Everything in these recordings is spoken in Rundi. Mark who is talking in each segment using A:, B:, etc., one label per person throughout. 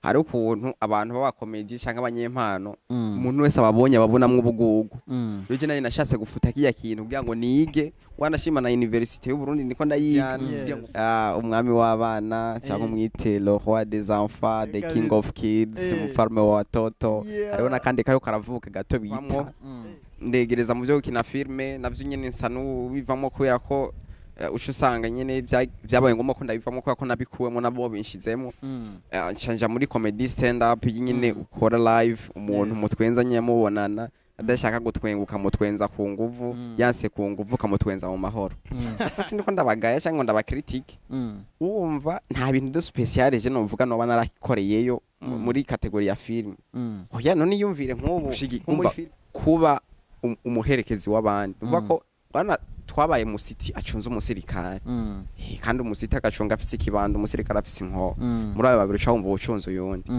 A: Hari ukuntu abantu b'abakomedi canke abanyempano umuntu wese ababonye ababonamwo ubugugu. Rero je nari nashatse gufuta kiya kintu kugira ngo nige, wanashima na Université y'u Burundi niko ndayiga. Umwami w'abana cyangwa umwite le roi des enfants, the king of kids, umfalme wa watoto. Hariho n'akandi kariko karavuka gato bita ndegereza mu byo gukina filme, navyo nyene nsa n'ubivamo kubera ko uca usanga nyene vyabaye ngombwa ko ndabivamo kubera ko nabikuwemo nabo binshizemo. Nca muri comedy stand up nyene ukora live umuntu mutwenza nyene mubonana, adashaka gutwenguka mutwenza ku nguvu, yanse ku nguvu kamutwenza mu mahoro. Sasa siniko ndabagaya cyangwa ndabakritike, wumva nta bintu de spécial je novuga noba narakoreyeyo muri catégorie ya film. Oya, none yumvire nk'ubu muri film kuba umuherekezi w'abandi, uvuga ko bana twabaye musiti acunze umusirikare, kandi umusiti agacunga afise ikibando, umusirikare afise inkoho. Muri abo babiri uca wumva uwucunze uyundi.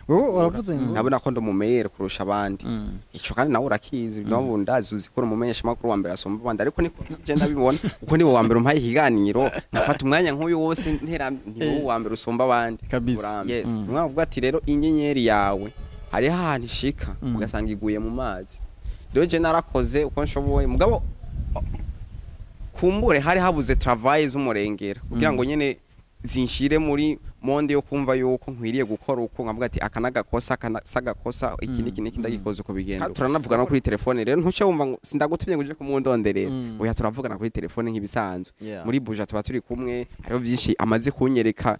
B: Wowe uravuze ngo
A: nabona ko ndi umumeyere kurusha abandi. Ico kandi nawe urakizi, nawe ndazi uzi ko uri umumenyeshamakuru wa mbere asumba abandi, ariko niko je ndabibona kuko niwe wa mbere umpaye ikiganiro nkafata umwanya nk'uyu wose ntera, ni wowe wa mbere usumba abandi.
B: Kabisa.
A: Yes. Umwana avuga ati rero inyenyeri yawe hariho ahantu ishika ugasanga iguye mu mazi. Rero je narakoze uko nshoboye, mugabo kumbure hari habuze travail z'umurengera kugira ngo nyene zinshire muri monde yo kumva yuko nkwiriye gukora uko, nkavuga ati aka nagakosa, aka sagakosa, iki niki niki ndagikoze uko bigenda. Turanavugana no kuri telefone, rero ntuce wumva ngo sindagutumye ngo uje kumundonderera. Oya, turavugana kuri telefone nk'ibisanzwe. Muri buja tuba turi kumwe, hariho byinshi amaze kunyereka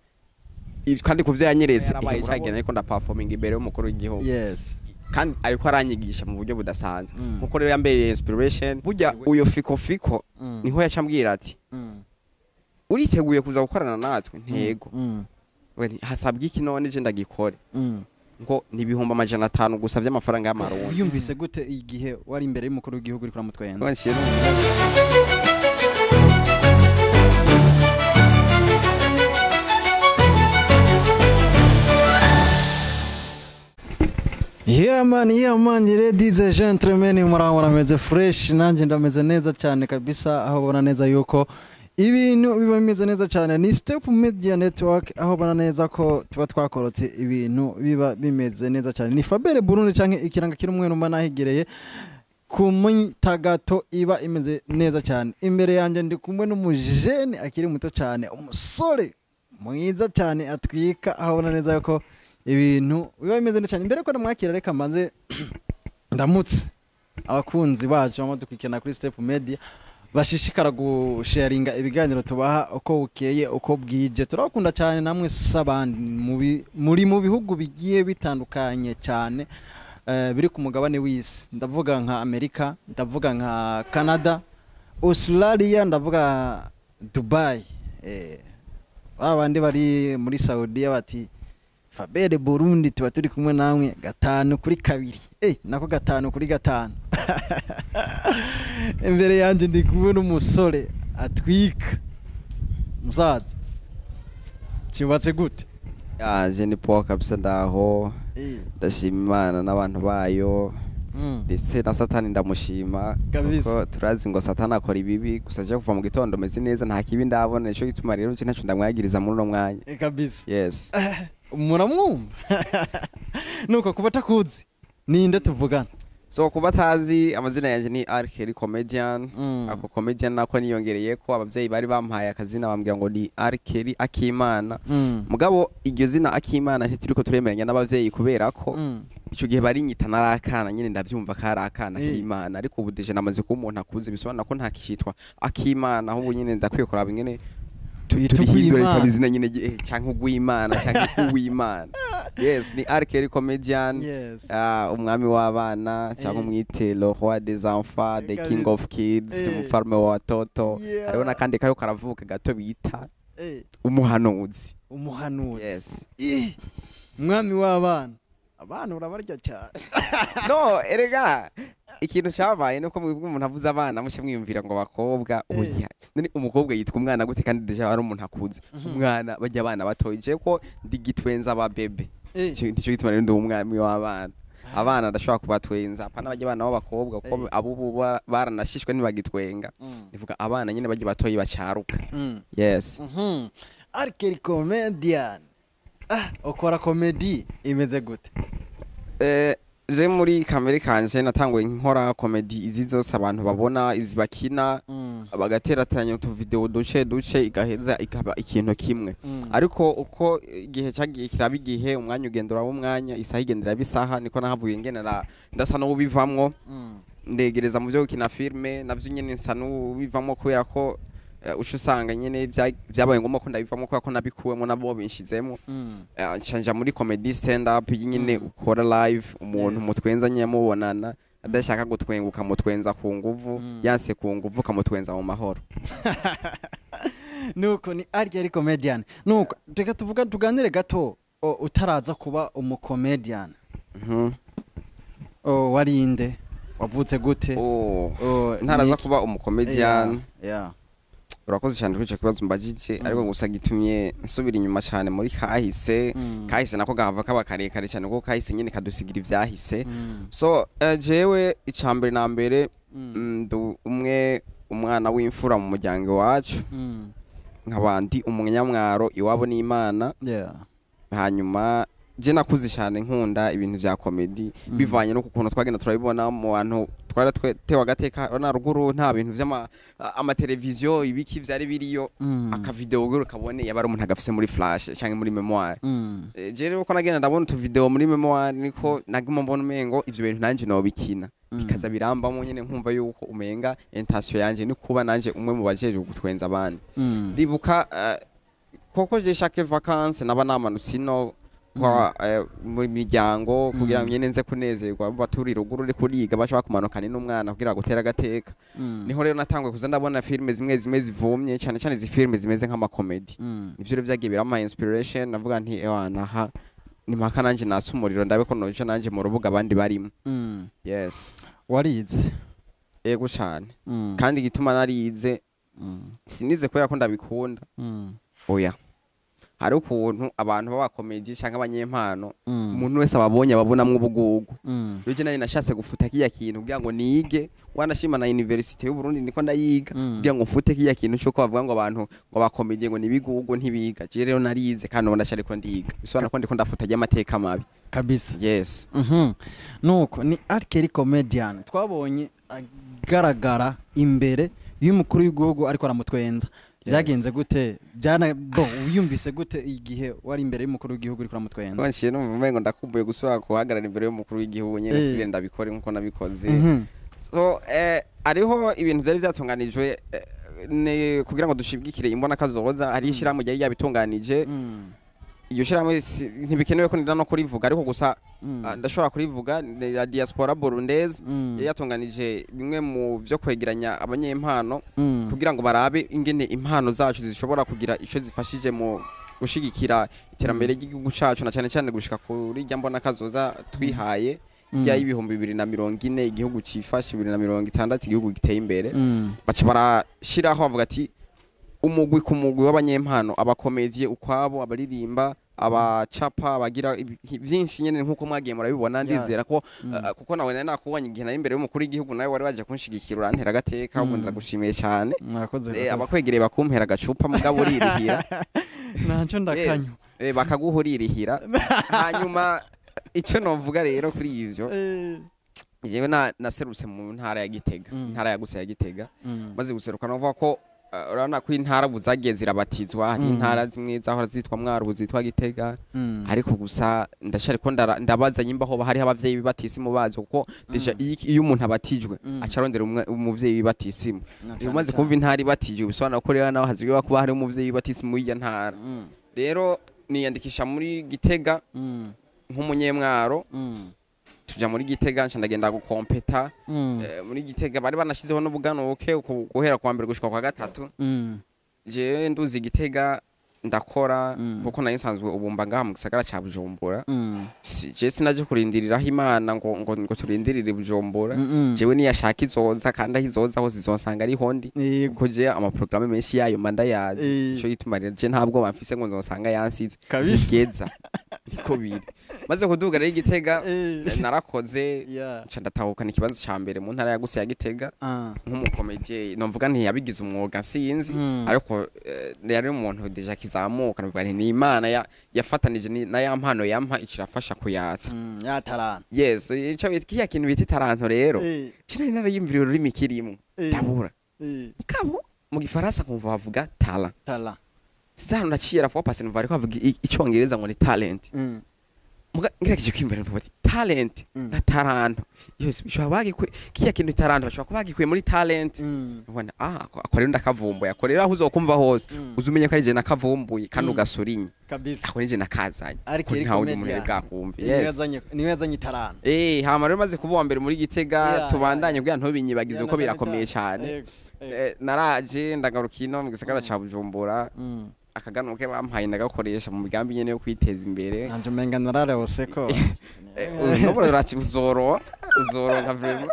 A: kandi kuvyo yanyeretse yarabaye cyagenda, ariko ndaperforming imbere y'umukuru w'igihugu. Kandi ariko aranyigisha mu buryo budasanzwe, nkuko rero yambereye inspiration. Burya uyo Fiko Fiko niho yacambwira ati uriteguye kuza gukorana natwe? Ntego. We nti, hasabwa iki none je ndagikore? Ngo ni 500,000 gusa vy'amafaranga y'amarundi.
B: Wiyumvise gute igihe wari imbere y'umukuru w'igihugu uriko uramutwenza?
A: Ngo nshire
B: Yeah man, yeah man, ladies and gentlemen, murabona meze fresh, nanjye ndameze neza cyane kabisa, aho ubona neza yuko ibintu biba bimeze neza cyane. Ni Step Media Network, aho ubona neza ko tuba twakorotse ibintu biba bimeze neza cyane. Ni Fabere Burundi canke ikiranga kiri umwe numba nahigereye ku mitagato iba imeze neza cyane. Imbere yanjye ndi kumwe n'umujene akiri muto cyane, umusore mwiza cyane atwika, aho ubona neza yuko ibintu biba bimeze neza cyane. Imbere ko ndamwakira, reka mbanze ndamutse abakunzi bacu bama dukurikirana kuri Step Media, bashishikara gusharinga ibiganiro tubaha uko bukeye uko bwije. Turabakunda cyane namwe s'abandi muri mu bihugu bigiye bitandukanye cyane, biri ku mugabane w'isi. Ndavuga nka Amerika, ndavuga nka Canada, Australia, ndavuga Dubai, ba bandi bari muri Saudiya bati Fabere Burundi tuba turi kumwe namwe 5 kuri 2, nako 5 kuri 5. Imbere yanjye ndi kumwe n'umusore atwika. Musaza, kibatse gute?
A: Yaje ni poa kabisa, ndaho, ndashima Imana n'abantu bayo, ndetse na Satani ndamushima. Kuko turazi ngo Satani akora ibibi gusa. Je kuva mu gitondo meze neza, nta kibi ndabona, nico gituma rero je ntaco ndamwagiriza muri uno mwanya.
B: Kabisa.
A: Yes.
B: Muramwumva nuko kuba atakuzi, ninde tuvugana?
A: So kuba atazi, amazina yanje ni Arkeli Comedian. Ako comedian nako niyongereye ko abavyeyi bari bampaye akazina bambwira ngo ni Arkeli Akimana. Mugabo iryo zina Akimana ntituriko turemeranya n'abavyeyi, kubera ko ico gihe barinyita narakana nyine, ndavyumva kari akana k'Imana, ariko ubu déjà namaze kuba umuntu akuze, bisobanura ko ntakitwa Akimana, ahubwo nyine ndakwiye kuraba ingene
B: Witwa
A: turihindura
B: Uwimana.
A: rikaba izina nyine canke ugwimana canke uwimana. Yes, ni Arkeli Comedian. Umwami w'abana cyangwa umwite le roi des enfants, the king of kids, umfalme wa watoto. Hariho n'akandi kariko karavuka gato bita umuhanuzi.
B: Umuhanuzi.
A: Yes.
B: Umwami w'abana, abana urabarya cyane.
A: No, erega ikintu cyabaye nuko mwebwe umuntu avuze abana muce mwiyumvira ngo bakobwa. Oya, none umukobwa yitwa umwana gute kandi déjà ari umuntu akuze? Umwana bajya abana batoye, je ko ndigitwenza aba bébé. Nico gituma rero ndi umwami w'abana. Abana ndashobora kubatwenza, apana bajya abana b'abakobwa, kuko abubu baranashishwe ntibagitwenga. Ndivuga abana nyine bajya batoyi bacaruka. Yes.
B: Arkeli Comedian. Ukora comedy imeze gute?
A: Je muri kamere kanje natanguye nkora comedy izi zose abantu babona, izi bakina, bagaterateranya utuvideo duce duce, igaheza ikaba ikintu kimwe. Ariko uko igihe cyagiye kiraba igihe, umwanya ugenda uraba umwanya, isaha igendera bisaha, niko nahavuye ngenera ndasa n'ubivamwo, ndegereza mu byo gukina filme, navyo nyene nsa n'ubivamwo, kubera ko uca usanga nyene vyabaye ngombwa ko ndabivamwo, kubera ko nabikuwemo nabo binshizemo. Nca nja muri comedy stand up nyene, ukora live umuntu, mutwenza nyene mubonana, adashaka gutwenguka mutwenza ku nguvu, yanse ku nguvu ukamutwenza mu mahoro.
B: Nuko ni Arya ari comedian. Nuko reka tuvuga, tuganire gato, utaraza kuba umucomedian, warinde, wavutse gute?
A: Oh, ntaraza kuba umucomedian?
B: Yeah.
A: Urakoze cyane kuri icyo kibazo mbajije, ariko gusa gitumye nsubira inyuma cyane muri kahise. Kahise nako gahava kaba karekare cyane, kuko kahise nyine kadusigira ivyahise. So jewe icambere na mbere, ndi umwe umwana w'imfura mu muryango wacu, nkaba ndi umunyamwaro iwabo n'Imana. Hanyuma je nakuze cyane nkunda ibintu vya comedy, bivanye no kukuntu twagenda turabibona mu bantu twara tewe agateka na ruguru, nta bintu vy'ama amateleviziyo ibiki vyari biriyo. Akavideo gero kabone yaba ari umuntu agafise muri flash canke muri mémoire. Je rero uko nagenda ndabona utuvideo muri mémoire, niko naguma mbona umengo ivyo bintu nanje nobikina, bikaza birambamo nyene, nkumva yuko umenga intention yanje ni kuba nanje umwe mu bajejwe gutwenza abandi. Ndibuka koko je chaque vacances naba namanutse ino kwa muri miryango, kugira ngo nyene nze kunezerwa. Bumva turi ruguru, uri kuriga, baca bakumanukana n'umwana kugira gutera agateka. Niho rero natanguye kuza ndabona filime zimwe zimwe zivumye cyane cyane, izi filime zimeze nk'amakomedi. Nivyo rero vyagiye birampa inspiration, navuga nti: "Ewa, naha ni mpaka nanje natse umuriro, ndabe ko noja nanje mu rubuga abandi barimo." Yes.
B: Warize?
A: Ego cane. Kandi igituma narize, sinize kubera ko ndabikunda. Oya, hari ukuntu abantu b'abakomedi cyangwa abanyempano, umuntu wese ababonye ababonamwo ubugugu. Rero je nari nashatse gufuta kiya kintu kugira ngo nige, wanashima na Université y'u Burundi niko ndayiga, kugira ngo mfute kiya kintu cyuko bavuga ngo abantu ngo bakomedie ngo nibigugu, ntibiga. Je rero narize, kandi ubu ndacariko ndiga, bisobanura ko ndiko ndafuta ry'amateka mabi.
B: Kabisa.
A: Yes.
B: Nuko ni Arkeli comedian, twabonye agaragara imbere y'umukuru w'igihugu ariko aramutwenza. Byagenze gute? Byana bo wiyumvise gute igihe wari imbere y'umukuru w'igihugu ariko aramutwenza?
A: Nshiye numva umengo ndakumbuye gusubira guhagarara imbere y'umukuru w'igihugu nyene, subire ndabikore nkuko nabikoze. So ariho ibintu byari byatunganijwe, ni kugira ngo dushigikire imbona kazoza, hari ishyirahamwe ryari ryabitunganije. Iryo shyirahamwe ntibikenewe ko ndira no kurivuga, ariko gusa ndashobora kurivuga, ni la diaspora burundaise. Yari yatunganije bimwe mu byo kwegeranya abanyempano, kugira ngo barabe ingene impano zacu zishobora kugira ico zifashije mu gushigikira iterambere ry'igihugu cacu, na cyane cyane gushika kuri rya mbona kazoza twihaye rya 2040, igihugu cifashe, 2060 igihugu giteye imbere. Baca barashiraho, bavuga ati umugwi ku mugwi w'abanyempano, abakomediye ukwabo, abaririmba, abacapa, abagira vyinshi nyene nkuko mwagiye murabibona. Ndizera ko kuko nawe nari nakubonye igihe nari imbere y'umukuru w'igihugu, nawe wari waje kunshigikira, urantera agateka, ubu ndagushimiye cyane.
B: Mwakoze. Mwakoze.
A: Abakwegereye bakumpera agacupa, mugabo uririhira.
B: Ntacyo, ndakanywa.
A: Yes. Bakaguha uririhira. Hanyuma icyo novuga rero kuri ivyo, jewe naserutse mu ntara ya Gitega, intara yagutse ya Gitega. Maze guseruka, novuga ko urabona ko intara ubu zagiye zirabatizwa, hari intara zimwe zahora zitwa Mwaro ubu zitwa Gitega. Ariko gusa ndacariko ndabaza nyimba hoba hariho abavyeyi b'ibatisimu bazo, kuko déjà iyo umuntu abatijwe, aca arondera umuvyeyi w'ibatisimu.
B: Na
A: Iyo
B: cane
A: umaze
B: cane.
A: kumva intara ibatijwe, bisobanura ko rero nawe hazwiho kuba hari umuvyeyi w'ibatisimu w'iyo ntara. Rero niyandikisha muri Gitega nk'umunyemwaro, tuja muri Gitega, nca ndagenda gukompeta. Muri Gitega bari banashizeho n'ubuganuke guhera kwa mbere gushika kwa gatatu. Jewe nduzi Gitega ndakora, kuko nari nsanzwe ubumba ngaha mu gisagara ca Bujumbura. Je sinaje kurindiriraho Imana ngo turindirire Bujumbura. Jewe niyashaka izoza, kandi aho izoza hose izonsanga ariho ndi, kuko je amaprograme menshi yayo mba ndayazi. Ico gituma rero je ntabwo bamfise ngo nzosanga yansize.
B: Kabisa.
A: Ntigeza niko biri. Maze kuduga rero Igitega, narakoze, nca ndatahukana ikibanza ca mbere mu ntara yagutse ya Gitega nk'umukomediye. Nomvuga ntiyabigize umwuga, sinzi, ariko yari umuntu déjà kizamuka. Novuga nti ni Imana yafatanije na ya mpano yampa, ikirafasha kuyatsa.
B: Yatarana.
A: Yes, ico bita kiya kintu bita itaranto rero, kinari narayimviriye ururimi kirimo, ndabura. Mugabo mu Gifaransa nkumva bavuga talent.
B: Tala.
A: Sasa naciye rafuwa pasi, numva ariko bavuga Icongereza ngo ni talent. Muga ngerageje kwiyumvira, numva bati talent na taranto, yes, bishobora bagikwe kiya kintu taranto, bashobora kuba bagikuye muri talent. Ubona ako rero ndakavumbuye. Ako rero aho uzokumva hose, uzumenye ko ari je nakavumbuye kandi ugasurinye. Ako nije nakazanye.
B: Ariko
A: ko
B: yari
A: nta wundi muntu
B: comedian.
A: yari bwakumve.
B: Niwe
A: Yes.
B: niwe yazanye itaranto.
A: Hama rero maze kuba uwa mbere muri Gitega, tubandanye kugira ntubinyibagize, kuko birakomeye cyane.
B: Yego, yego.
A: Naraje ndagaruka ino mu gisagara ca Bujumbura. Akaganuke bampaye ndagakoresha mu migambi nyene yo kwiteza imbere.
B: Nanje umenga nararose ko.
A: Uzobora, uzoronka vraiment,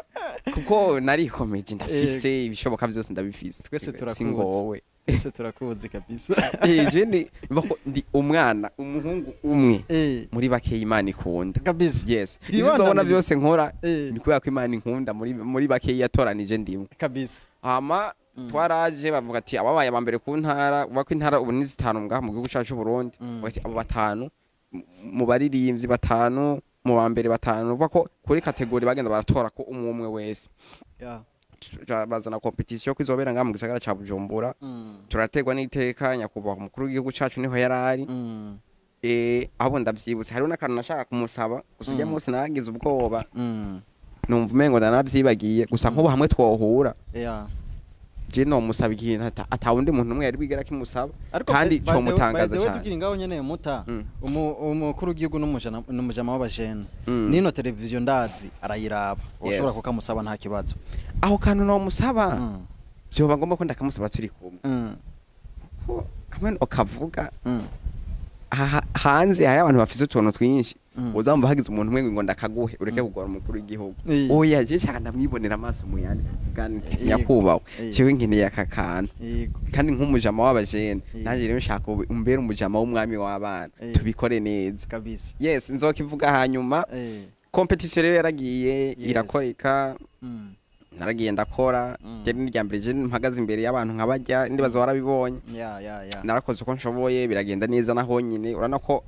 A: kuko narikomeje, ndafise ibishoboka byose, ndabifise.
B: Twese turakuzi.
A: Singowe.
B: Twese turakuzi kabisa.
A: Je ndi bako, ndi umwana umuhungu umwe muri bake Imana ikunda. Yes, ibyo
B: Twibandanire.
A: uzobona byose nkora ni kubera ko Imana inkunda, muri bake yatoranije ndimwe. Hama twaraje, bavuga ati ababaye aba mbere ku ntara, uba ko intara ubu ni zitanu ngaha mu gihugu cyacu cy'u Burundi. Bavuga ati abo batanu mu baririmbyi batanu, mu ba mbere batanu, uvuga ko kuri catégorie bagenda baratora ko umwe umwe wese. Bazana compétition ko izobera ngaha mu gisagara ca Bujumbura. Turaterwa n'iteka, nyakubahwa umukuru w'igihugu cacu niho yarari. Ahubwo ndavyibutse, hariho n'akantu nashaka kumusaba gusa ujya munsi naragize ubwoba, numva umengo ndanavyibagiye. Gusa nk'ubu hamwe twohura, je nomusaba ikintu ata wundi muntu umwe yari bwigera kimusaba,
B: Ariko
A: kandi comutangaza
B: by the way,
A: cyane.
B: Tukiri ngaho nyene muta, umukuru w'igihugu n'umujama w'abajene. Nino televiziyo ndazi arayiraba, ushobora kukamusaba nta kibazo.
A: Aho kantu nomusaba, vyoba ngombwa ko ndakamusaba turi kumwe. Ko hamwe ukavuga aha hanze hari abantu bafise utuntu twinshi, uzamva hagize umuntu umwe ngo ndakaguhe, ureke kugora umukuru w'igihugu. Oya, je nshaka ndamwibonera amaso mu yandi, tuvugane nti, nyakubahwa, jewe nkeneye aka kantu, kandi nk'umujama w'abajene, nanjye rero nshaka umbere umujama w'umwami w'abana, tubikore neza. Yes, nzokivuga hanyuma. Compétition rero yaragiye, irakoreka. Naragiye ndakora. Je ni irya mbere je mpagaze imbere y'abantu nkabajya, ndibaza warabibonye.
B: Ya.
A: Narakoze uko nshoboye, biragenda neza. Naho nyine urabona ko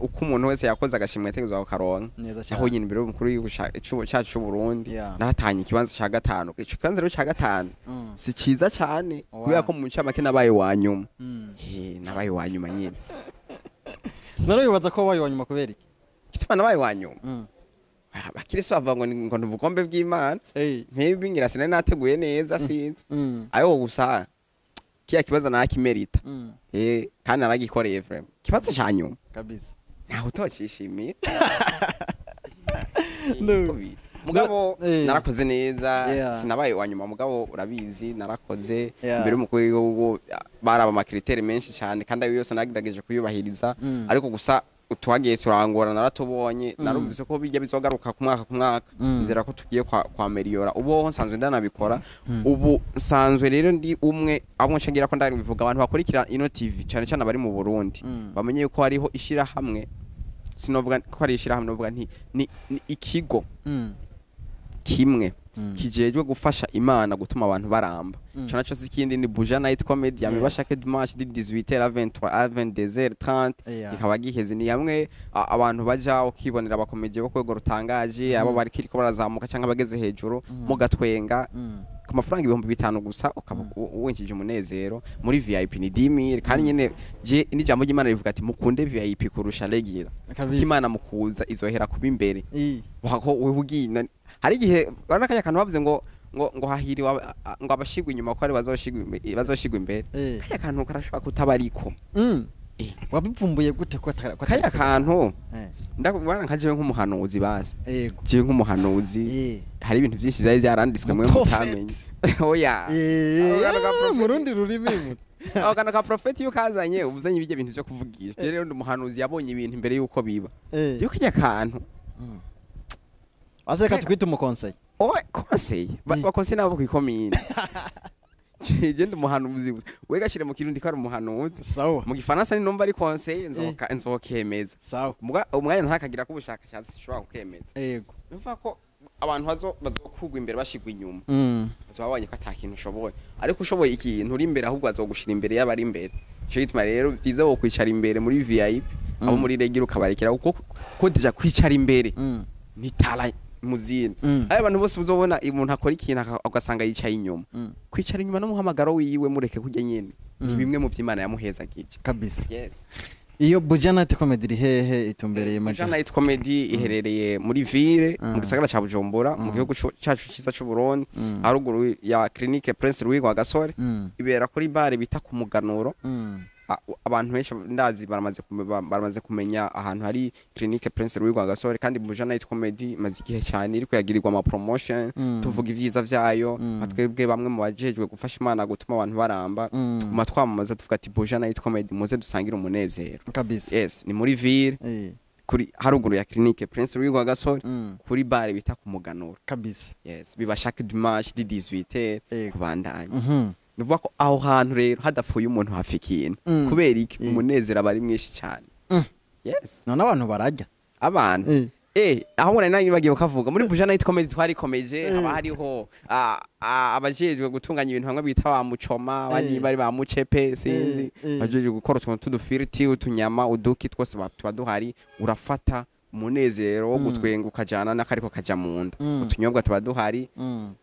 A: uko umuntu wese yakoze agashimwe ategerezwa kukaronka.
B: Neza
A: Aho
B: cyane.
A: nyine imbere y'umukuru w'igihugu cacu c'u Burundi, naratanye ikibanza ca gatanu. Ico kibanza rero ca gatanu si ciza cane, kubera ko mu ncamake nabaye wa nyuma. Nabaye wa nyuma nyine.
B: Narabibaza ko wabaye wa nyuma kubera iki?
A: Gituma nabaye wa nyuma, abakirisu bavuga ngo ni ubukombe bw'Imana. Maybe ngira sinari nateguye neza, sinzi. Ariko gusa kiya kibazo narakimerita. Kandi naragikoreye vraiment, kibazo ca nyuma. Ntawe utokishimiye.
B: No.
A: Uko biri. Mugabo narakoze neza. Sinabaye wa nyuma, mugabo urabizi narakoze. Imbere y'umukuru w'igihugu baraba ama critères menshi cyane, kandi ayo yose nagerageje kuyubahiriza. Ariko gusa utwagiye turangora naratubonye. Narumvise ko bijya bizogaruka ku mwaka ku mwaka. Nzera ko tugiye kwa améliorer. Ubu ho nsanzwe ndanabikora. Ubu nsanzwe rero ndi umwe abo nshagira ko ndabivuga, abantu bakurikira ino TV, cyane cyane abari mu Burundi, bamenye yuko hariho ishirahamwe. Sinovuga ko ari ishirahamwe, novuga nti ni ikigo kimwe kijejwe gufasha Imana gutuma abantu baramba. Ico naco si ikindi, ni Buja Night Comedy. Yamiba chaque dimanche de 18h à 23 à 22h30, ikaba giheze. Ni yamwe abantu baja ukibonera abakomediye bo kwego rutangaje, abo bari kiriko barazamuka cyangwa bageze hejuru, mugatwenga ku mafaranga 5000 gusa, ukaba winjije umunezero. Muri VIP ni 10,000. Kandi nyene je n'ijambo ry'Imana rivuga ati mukunde VIP kurusha regular. Imana mukuza izohera kuba imbere wako wewe ugiye. Hari igihe urabona kanya kantu bavuze ngo hahiriwe ngo abashigwa inyuma ko ari bazoshigwa imbere. Kanya kantu karashobora kutaba ariko.
B: Wabivumbuye gute ko
A: Kanya kantu ndakubona nka jewe nk'umuhanuzi basi. Jewe nk'umuhanuzi, hari ibintu byinshi byari byaranditswe mwe
B: Prophet.
A: mutamenye. Oya. Ako kantu ka prophet.
B: Mu rundi rurimi.
A: Ako kantu ka prophet iyo kazanye, ubuzanye ibyo bintu byo kuvugisha. Je rero ndi umuhanuzi yabonye ibintu imbere yuko biba. Iyo kajya kantu
B: Ase reka tukwite umukonseye.
A: Owe, conseil, bakonseye nabo kwikomine. Je ndi umuhanuzi gusa. We gashire mu Kirundi ko ari umuhanuzi.
B: Sawa.
A: Mu Gifaransa ni numva ari conseil, nzokemeza.
B: Sawa.
A: Umwanya ntakagira ko ubushakashatsi nshobora kukemeza.
B: Yego.
A: Numva ko abantu bazokugwa imbere bashigwa inyuma. Bazoba babonye ko ata kintu ushoboye, ariko ushoboye ikintu uri imbere, ahubwo bazogushira imbere y'abari imbere. Ico gituma rero byiza wo kwicara imbere muri VIP, abo muri regular ukabarekera, kuko ko déjà kwicara imbere ni tara mu zindi. Ayo abantu bose uzobona umuntu akora ikintu ugasanga yicaye inyuma, kwicara inyuma n'umuhamagaro wiwe, mureke kurya nyene, ni bimwe mu vy'Imana yamuhezagije.
B: Kabisa.
A: Yes.
B: Iyo Buja Night Comedy iri hehe, itumbereye maja?
A: Buja Night Comedy iherereye muri ville, mu gisagara ca Bujumbura, mu gihugu cacu ciza c'u Burundi, haruguru ya clinique Prince Louis Rwagasore. Ibera kuri bar bita ku Muganuro. Abantu benshi ndazi baramaze kumenya ahantu hari clinique Prince Louis Rwagasore. Kandi Buja Night Comedy imaze igihe cyane iriko yagirirwa ama promotion, tuvuga ivyiza vyayo. Nka twebwe bamwe mu bajejwe gufasha Imana gutuma abantu baramba, tuguma twamamaza tuvuga ati: "Buja Night Comedy, muze dusangire umunezero."
B: Kabisa.
A: Yes, ni muri ville, kuri haruguru ya clinique Prince Louis Rwagasore, kuri bar bita ku Muganuro.
B: Kabisa.
A: Yes, biba chaque dimanche de 18h kubandanya. Nuvuga ko aho hantu rero hadapfuye umuntu hafi ikintu. Kubera iki? Umunezero aba ari mwinshi cyane. Yes.
B: None abantu barajya?
A: Abantu, aho nari nange bagiye bakavuga muri Buja Night Comedy twarikomeje. Haba hariho abajejwe gutunganya ibintu, bamwe bita ba mucoma, abandi bari ba mucepe, sinzi, abajejwe gukora utuntu t'udufiriti, utunyama, uduki twose tuba duhari. Urafata umunezero wo gutwenga ukajana n'akariko kaja mu nda. Utunyobwa tuba duhari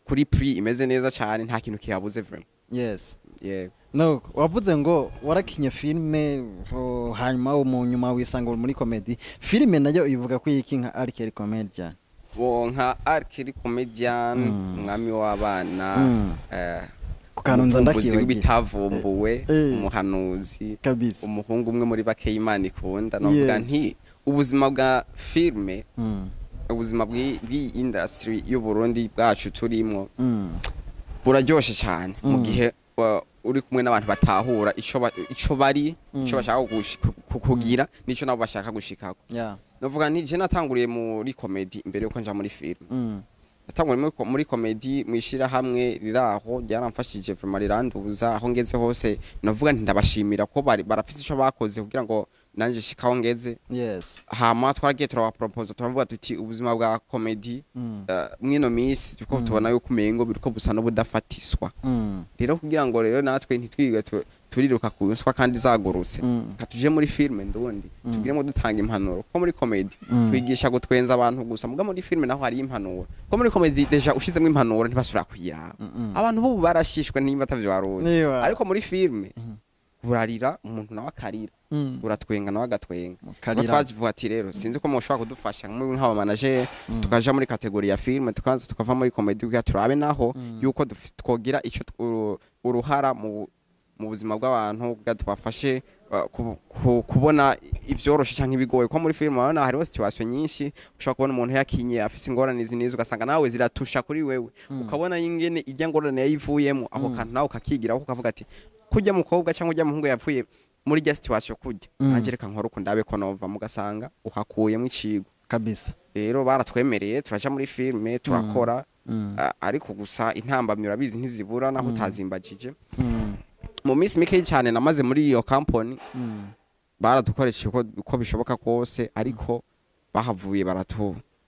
A: kuri prix imeze neza cyane, nta kintu kihabuze vraiment. Yeah.
B: No, wavuze ngo warakinye filime, oh, hanyuma mu nyuma wisanga uri muri comedy. Filime nayo ivuga ko iki nka Arkeli Comedian?
A: Bo, nka Arkeli Comedian, umwami w'abana,
B: Ku kantu nza
A: umuvumbuzi
B: ndakibagiye.
A: w'ibitavumbuwe, umuhanuzi, umuhungu umwe muri bake Imana ikunda, novuga nti ubuzima bwa filime, ubuzima bw'iyi industry y'u Burundi bwacu turimwo, buraryoshe cyane mu gihe uri kumwe n'abantu batahura ico bari, ico bashaka kugira n'ico nabo bashaka gushikako. Novuga nti je natanguriye muri comedy imbere yuko nja muri film. Natanguriye muri comedy mwishirahamwe riraho, ryaramfashije vraiment, riranduza aho ngeze hose. Navuga nti ndabashimira ko bari barafise ico bakoze kugira ngo nanje shikaho ngeze. Hama twaragiye turabapropose, turavuga tuti ubuzima bwa comedy mwino minsi turiko tubona yuko umengo biriko busa n'ubudafatiswa. Rero kugira ngo rero natwe ntitwige turiruka ku nswa kandi zagurutse, katuje muri filme ndundi, tugiremo dutanga impanuro, ko muri comedy twigisha gutwenza abantu gusa, muga muri filme naho hari impanuro, ko muri comedy déjà ushizemo impanuro ntibasubira kuyiraba. Abantu bubu barashishwe nimba atavyo waruzi. Ariko muri filme urarira umuntu nawe akarira, uratwenga nawe agatwenga.
B: Karira.
A: Twavuga ati rero sinzi ko mushobora kudufasha nk'aba manager, tukaja muri catégorie ya filme, tukaza tukava muri comedy kugira turabe naho yuko twogira ico uruhara mu buzima bw'abantu, kugira tubafashe kubona ivyoroshe canke ibigoye, ko muri filme urabona hariho situation nyinshi ushobora kubona umuntu yakinye afise ingorane izi n'izi, ugasanga nawe ziratusha kuri wewe, ukabona ingene irya ngorane yayivuyemo, ako kantu nawe ukakigiraho, ukavuga ati kurya mukobwa cyangwa urya muhungu yavuye muri rya situation kurya, nanjye reka nkore uko ndabe ko nova, mugasanga uhakuyemo icigwa.
B: Kabisa.
A: Rero baratwemereye turaja muri filme turakora. Ariko gusa intambamyi urabizi ntizibura naho utazimbagije. Mu minsi mike cyane namaze muri iyo company, baradukoresha uko bishoboka kose, ariko bahavuye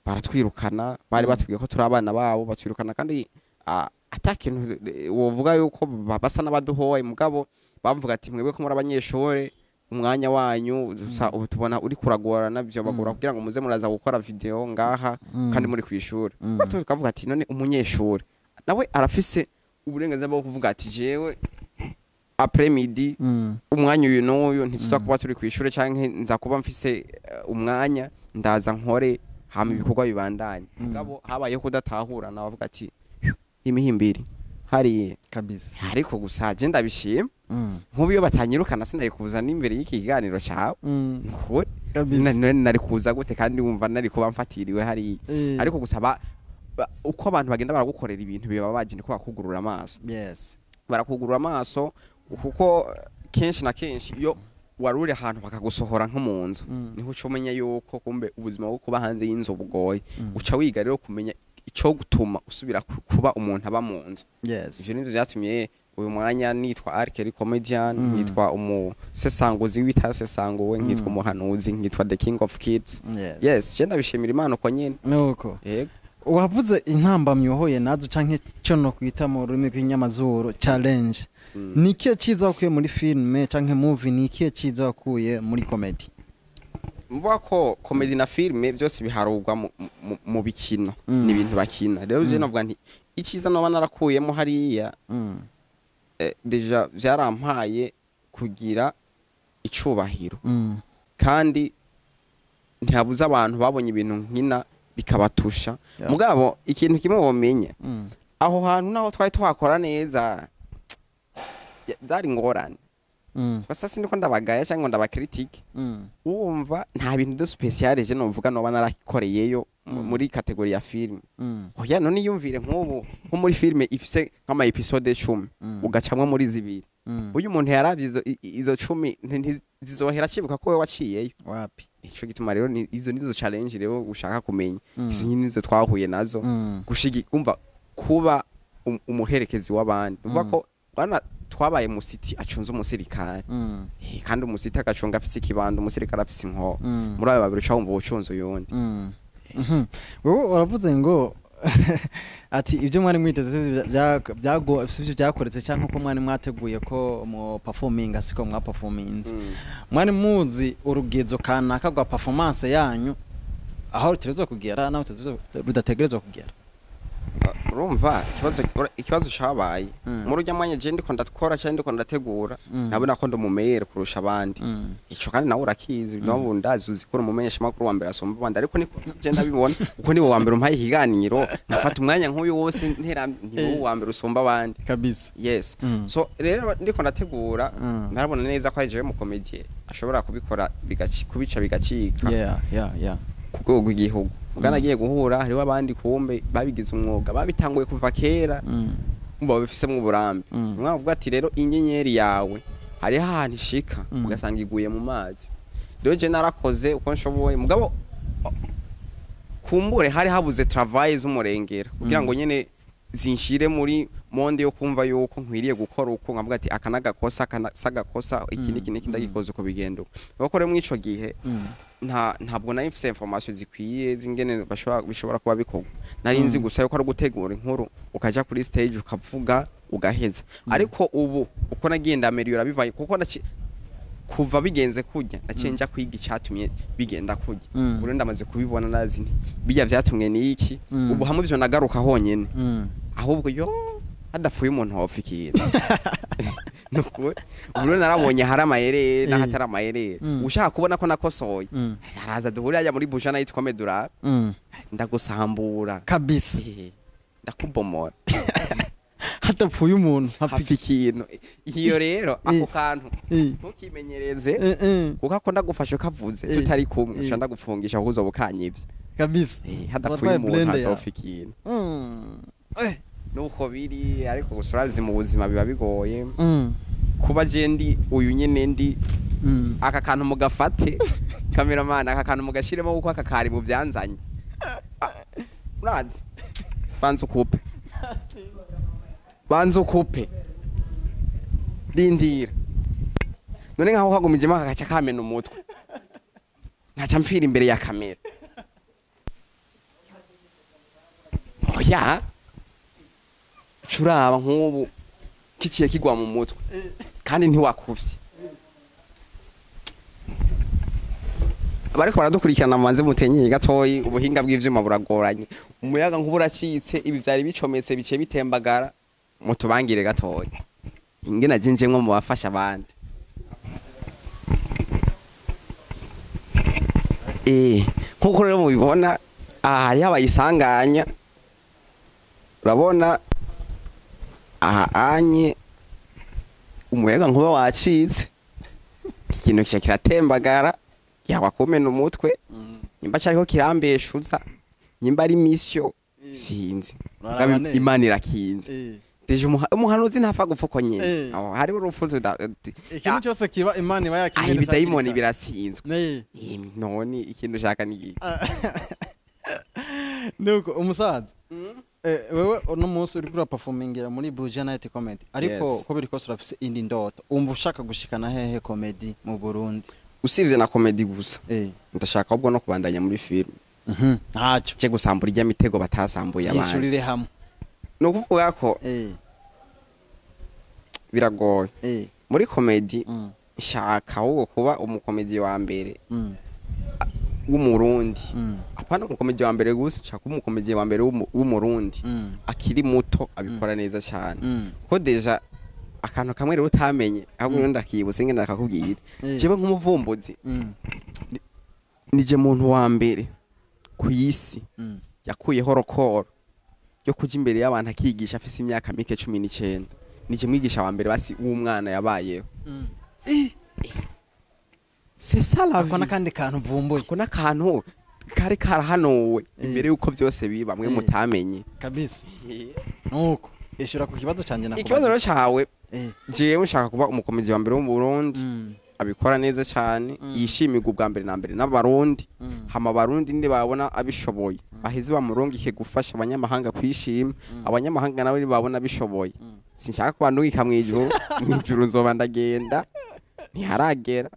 A: baratwirukana. Bari batubwiye ko turi abana babo, batwirukana kandi ata kintu wovuga yuko basa n'abaduhoye, mugabo bavuga ati mwebwe ko muri abanyeshuri, umwanya wanyu ubu tubona uri kuragorana, byo bagora kugira ngo muze muraza gukora video ngaha kandi muri kwishuri. Tukavuga ati none umunyeshuri nawe arafise uburenganzira bwo kuvuga ati jewe après midi, umwanya uyu n'uyu ntituza kuba turi kw'ishure, canke nza kuba mfise umwanya, ndaza nkore hama ibikorwa bibandanye. Mugabo habayeho kudatahurana, bavuga ati imihimbiri hariya.
B: Kabisa.
A: Ariko gusa je ndabishima, nk'ubu iyo batanyirukana sinari kuza n'imbere y'iki kiganiro cawe. Nukuri.
B: Kabisa.
A: Nari kuza gute kandi wumva nari kuba mfatiriwe hariya? Ariko gusa uko abantu bagenda baragukorera ibintu bibabaje niko bakugurura amaso. Barakugurura amaso, kuko kenshi na kenshi iyo wari uri ahantu bakagusohora nko mu nzu, niho uca umenya yuko kumbe ubuzima bwo kuba hanze y'inzu bugoye. Uca wiga rero kumenya ico gutuma usubira kuba umuntu aba mu nzu. Ivyo nivyo vyatumye Uyu mwanya nitwa Arkeli Comedian, nitwa umusesanguzi w'itasesanguwe, nkitwa umuhanuzi, nkitwa the king of kids. Yes, je ndabishimira Imana uko nyene.
B: Nuko
A: Yego.
B: Wavuze intambamyi wahuye nazo, canke cyo no kwita mu rurimi rw'inyamazuru challenge. Ni ikihe ciza wakuye muri filme canke movie? Ni ikihe ciza wakuye muri comedy?
A: Mvuga ko comedy na filme byose biharurwa mu bikino. Ni ibintu bakina. Rero je navuga nti iciza noba narakuyemo hariya, déjà vyarampaye kugira icubahiro, kandi ntihabuze abantu babonye ibintu nkina bikabatusha. Mugabo ikintu kimwe womenya, aho hantu naho twari tuhakora neza, zari ingorane. Gusa siniko ndabagaya cyangwa ngo ndabacritique. Wumva nta bintu de spécial je novuga noba narakoreyeyo muri catégorie ya film. Oya, none yumvire nk'ubu nko muri filme ifise nk'ama épisodes 10, ugacamwo muri zibiri. Uyu muntu yaravye izo 10 ntizizohera acibuka ko wewe waciyeyo.
B: Wapi.
A: Ico gituma rero izo nizo challenge rero ushaka kumenya. Izo nyine nizo twahuye nazo. Gushigi umva kuba umuherekezi w'abandi, umva ko bana twabaye musiti acunze umusirikare. Kandi umusiti agacunga afise ikibando, umusirikare afise inkoho. Muri abo babiri uca wumva ucunze uyundi.
B: Wowe uravuze ngo ati ibyo mwari mwiteze sivyo byakoretse, cyangwa uko mwari mwateguye ko mu performing siko mwaperforminze. Mwari muzi urugezo kanaka rwa performance yanyu, aho rutegerezwa kugera naho rudategerezwa kugera?
A: Urumva ikibazo cabaye muri urya mwanya, je ndiko ndakora cyangwa ndiko ndategura, nabona ko ndumumeyere kurusha abandi. Ico kandi nawe urakizi, nawe ndazi uzi ko umumenyesha makuru wa mbere asumba abandi, ariko niko je ndabibona uko niwe wa mbere umpaye ikiganiro, nkafata umwanya nk'uyu wose ntera, ni wowe wa mbere usumba abandi.
B: Kabisa.
A: Yes. So rero ndiko ndategura, narabona neza ko ari jewe mu comédien ashobora kubikora kubica bigacika ku rwego rw'igihugu. Ubwo nagiye guhura hariho abandi kumbe babigize umwuga, babitanguye kuva kera, umva babifisemo uburambe. Umwe avuga ati rero inyenyeri yawe hariho ahantu ishika, ugasanga iguye mu mazi. Rero je narakoze uko nshoboye, mugabo kumbure hari habuze travail z'umurengera kugira ngo nyene zinshire muri monde yo kumva yuko nkwiriye gukora uko, nkavuga ati aka nagakosa, aka sagakosa, iki niki niki, ndagikoze uko bigenda uko. Bakore muri ico gihe, ntabwo nari mfise information zikwiye zingene bishobora kuba bikorwa. Nari nzi gusa yuko ari gutegura inkuru, ukaja kuri stage, ukavuga, ugaheza. Ariko ubu uko nagiye ndaméliora bivaye kuko kuva bigenze kurya, naciye nja kwiga icatumye bigenda kurya. Ubu rero ndamaze kubibona, nazi nti bijya vyatumwe n'iki. Ubu hamwe ivyo nagaruka honyene, ahubwo yo hadapfuye umuntu wopfa ikintu. Nukuri ubu rero narabonye hari amayerere n'ahatari amayerere. Ushaka kubona ko nakosoye, araza duhurira ajya muri Buja Night Comedy, urabe. Ndagusambura.
B: Kabisa.
A: Ndakubomora.
B: Hadapfuye umuntu hapfa.
A: Hapfa ikintu. Iyo rero ako kantu ntukimenyereze, kuko ako ndagufashe ukavuze tutari kumwe, uca ndagufungisha kuko uzoba ukanyivye.
B: Kabisa.
A: Hadapfuye
B: Watwaye
A: umuntu
B: blender yawe.
A: hazopfa ikintu. Nuko biri, ariko gusa urazi mu buzima biba bigoye. Kuba je ndi uyu nyene ndi, aka kantu mugafate, cameraman, aka kantu mugashiremo, kuko aka kari mu byanzanye. Ah, urazi banza ukupe, banza ukupe, rindira. None nkaho kagumijemo kagaca kamena umutwe, nkaca mpfira imbere ya kamera. Oya, curaba nk'ubu kiciye kigwa mu mutwe kandi ntiwakuvye. Abariko baradukurikirana, mubanze mutenyeye gatoyi, ubuhinga bw'ivyuma buragoranye. Umuyaga nkuba uracitse, ibi vyari bicometse bice bitembagara. Mutubangire gatoyi ingena jinjemwo mu bafasha abandi. Nkuko rero mubibona aha hariho abayisanganya, urabona aha anye umuyaga nkuba wacitse, iki kintu kica kiratembagara, yagwa kumena umutwe. Nyimba cyariho kirambeshuza, nyimba ari mission, sinzi.
B: Uraraba
A: Mugabo
B: neza.
A: Imana irakinze. Déjà umuhanuzi ntapfa gupfa uko nyene. Aho hariho urupfu
B: Ikintu cyose kiba, Imana iba
A: Ah,
B: yakimenye.
A: ibidayimoni biratsinzwe. None ikintu ushaka ni iki?
B: Nuko umusaza Wewe uno munsi uriko uraperformingira muri Buja Night Comedy, ariko
A: Yes.
B: ko biri kose urafise indi ndoto. Umva ushaka gushikana hehe comedy mu Burundi?
A: Usibye na comedy gusa, ndashaka ahubwo no kubandanya muri film.
B: Ntacyo.
A: Je gusambura ijya mitego batasambuye abandi.
B: Yishurire hamwe.
A: Ni ukuvuga ko biragoye. Muri comedy nshaka ahubwo kuba umukomedi wa mbere w'Umurundi. Apana umukomedi wa mbere gusa, nshaka kuba umukomedi wa mbere w'Umurundi akiri muto, abikora neza cyane. Kuko déjà akantu kamwe rero utamenye, ahubwo rero ndakibutse ngenda ndakakubwira. Jewe nk'umuvumbuzi, nije muntu wa mbere ku isi yakuyeho record yo kuja imbere y'abantu akigisha afise imyaka mike, 19. Nije mwigisha wa mbere basi w'umwana yabayeho. C'est ça la
B: Ako
A: vie.
B: n'akandi kantu mvumbuye.
A: Ako n'akantu kari karahanuwe imbere y'uko byose biba, mwe mutamenye.
B: Kabisa. Nuko ishura ku kibazo canje nakubajije.
A: Ikibazo rero cawe, jewe nshaka kuba umukomedi wa mbere wo mu Burundi abikora neza cyane, yishimirwa ubwa mbere na mbere n'Abarundi. Hama Abarundi nibabona abishoboye, baheze bamurungike gufasha abanyamahanga kwishima. Abanyamahanga nabo nibabona abishoboye, sinshaka kubandungika mw'ijuru. Mw'ijuru nzoba ndagenda, ntiharagera.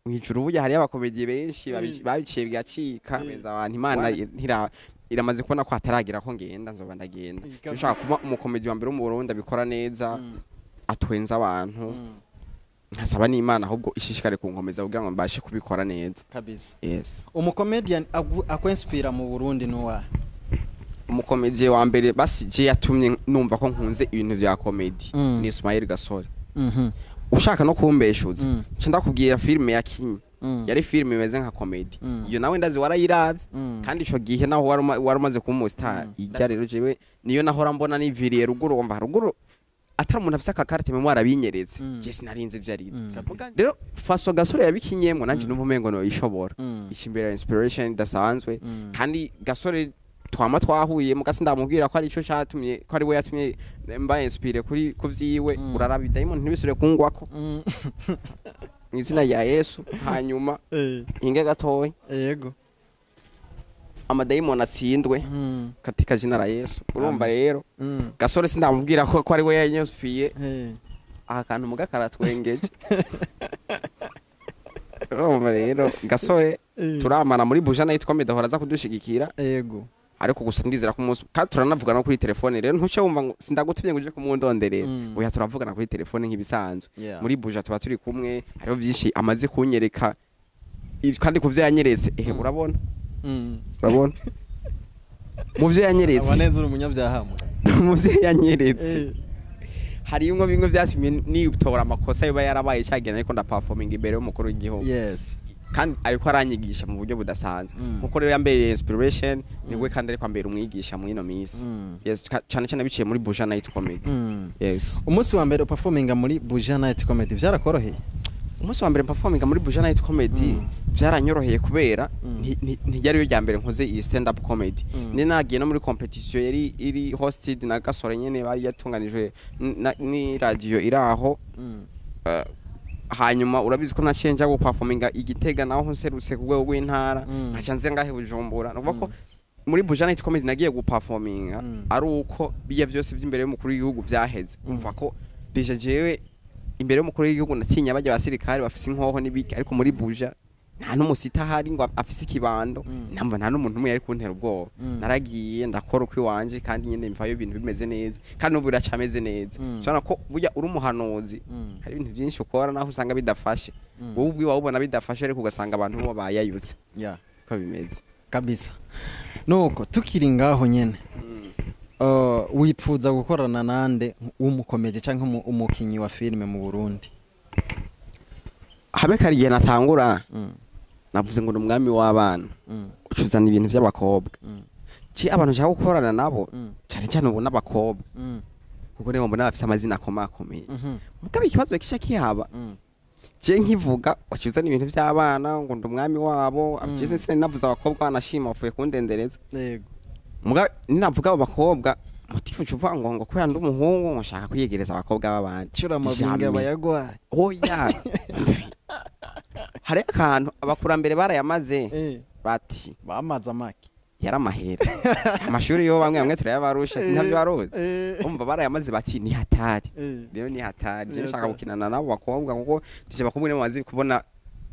A: Mw'ijuru burya hariyo abakomedi benshi babiciye bigacika beza abantu. Imana ntira iramaze kubona ko hataragira ko ngenda, nzoba ndagenda. Ushaka kuba umukomedi wa mbere wo mu Burundi abikora neza, atwenza abantu. Nkasaba n'Imana ahubwo ishishikare kunkomeza kugira ngo mbashe kubikora neza.
B: Kabisa.
A: Yes.
B: Umucomedian akwinspira mu Burundi nuwa?
A: Umukomedi wa mbere basi je yatumye numva ko nkunze ibintu vya comedy ni Ismail Gasore. Ushaka no kumbeshuza, nca ndakubwira filime yakinye. Yari filime imeze nka comedy. Iyo nawe ndazi warayiravye. Kandi ico gihe naho wari umaze kuba umustar. Ijya rero jewe niyo nahora mbona niviriye ruguru, wumva ruguru atari umuntu afise akakarte mémoire abinyeretse. Je sinarinzi ivyo ari byo. Rero faso Gasore yabikinyemwo, nanje numva umengo no ishobora ikimbera inspiration idasanzwe. Kandi Gasore twama twahuye, mugasi ndamubwira ko ari ico catumye, ko ari we yatumye mba inspiré kuri kuvyiwe. Uraraba Diamond ntibisubire kungwako mu izina rya Yesu. Hanyuma hinge gatoya.
B: Yego.
A: Amadayimoni atsindwe katika jina la Yesu. Urumva rero, Gasore sindamubwira ko ari we yanyinspiye. Aha kantu muga karatwengeje. Urumva rero, Gasore turamana muri Buja Night Comedy, ahora aza kudushigikira. Ariko gusa ndizera ko umunsi, kandi turanavugana no kuri telefone. Rero ntuce wumva ngo sindagutumye ngo uje kumundonderera. Oya, turavugana kuri telefone nk'ibisanzwe. Muri Buja tuba turi kumwe, hariho byinshi amaze kunyereka. Kandi ku byo yanyeretse, ehe, urabona, urabona mu byo yanyeretse.
B: Abaneza uri umunyabyaha mwe.
A: Mu byo yanyeretse hari bimwe bimwe byatumye nitora amakosa yoba yarabaye cyagenda ariko ndaperforming imbere y'umukuru w'igihugu. Kandi ariko aranyigisha mu buryo budasanzwe. Nkuko rero yambereye inspiration, niwe kandi ariko ambera umwigisha muri ino minsi. Yes, cyane cyane biciye muri Buja Night Comedy. Yes.
B: Umunsi wa mbere uperforminga muri Buja Night Comedy byarakoroheye?
A: Umunsi wa mbere performinga muri Buja Night Comedy byaranyoroheye kubera ntiryari yo rya mbere nkoze iyi stand up comedy. Ni nagiye no muri competition yari iri hosted na Gasore nyene, bari yatunganijwe ni radio iraho. Hanyuma urabizi ko naciye nja guperforminga igitega, naho nserutse ku rwego rw'intara, nkaca nze ngahe Bujumbura. Nukuvuga ko muri Buja Night Comedy nagiye guperforminga ari uko biya byose by'imbere y'umukuru w'igihugu vyaheze. Umva ko déjà jewe imbere y'umukuru w'igihugu natinya bajya abasirikare bafise inkoho n'ibiki, ariko muri Buja nta n'umusita ahari ngo afise ikibando. Namba nta n'umuntu umwe yari kuntera ubwoba. Naragiye ndakora uko iwanje, kandi nyene mvayo ibintu bimeze neza, kandi n'ubu biracameze neza. Urabona ko burya uri umuhanuzi, hari ibintu byinshi ukora naho usanga bidafashe. Wowe ubwiwawe ubona bidafashe, ariko ugasanga abantu bo bayayutse. Uko bimeze.
B: Kabisa. Nuko tukiri ngaho nyene, wipfuza gukorana nande w'umukomedi canke umukinyi wa filime mu Burundi?
A: Habe kari igihe natangura, navuze ngo ni umwami w'abana, ucuzana ibintu by'abakobwa. Ci abantu nshaka gukorana nabo, cyane cyane ubu n'abakobwa, kuko nibo mbona bafise amazina akomakomeye. Mugabo ikibazo kica kihaba, je nkivuga wacuzana ibintu by'abana ngo ndi umwami wabo. Je sinari navuze abakobwa, banashima bavuye kundendereza. Muga ninavuga abo bakobwa, motif ucuvuga ngo kubera ndi umuhungu ngo nshaka kwiyegereza abakobwa b'abandi.
B: Cura amabinga.
A: Jamais.
B: Bayagwaye.
A: Oya, hari akantu abakurambere barayamaze, bati
B: bamaze amaki.
A: Yari amahera. Amashuri yo bamwe bamwe turayabarusha, sintabyo baruzi. Umva, barayamaze bati ni hatari. Rero ni hatari, je nshaka gukinana nabo bakobwa, kuko dije bakobwa nibo bazi kubona